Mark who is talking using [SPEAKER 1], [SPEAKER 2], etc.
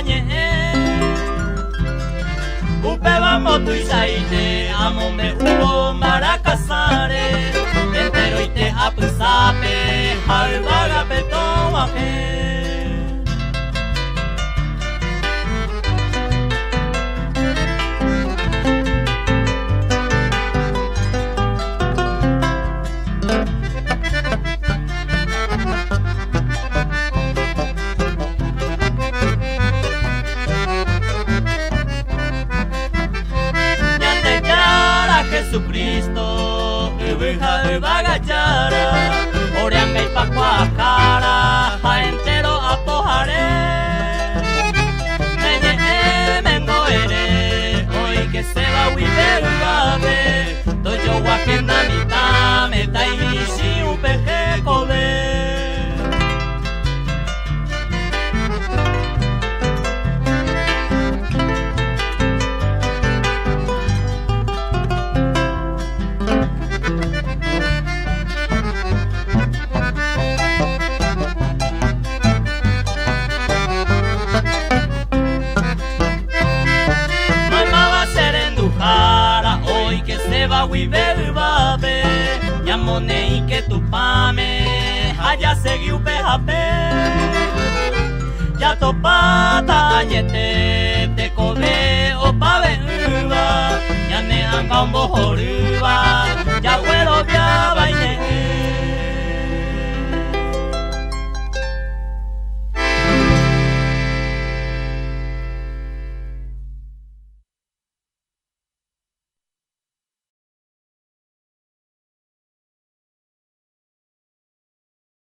[SPEAKER 1] ñe'ẽ. Upéva mbotuichaite amombe'úvo mbarakasãre, enteroite apysápe ha yvágape tog̃uahẽ. Ñandejára Jesucristo, yvy ha yvága Jára, ore angaipa kuaahára ha entéro apohare. Ne ñe'ẽmengo ere, oikeséva guive yvápe, Tojoguahenda mitãme taimichĩ upe hekove. Maymáva che renduhára oikeséva guive yvápe, ñamoneĩke Tupãme ha jasegi upe hape. Jatopáta añete tekove opave'ỹva, ñane ãnga ombohorýva.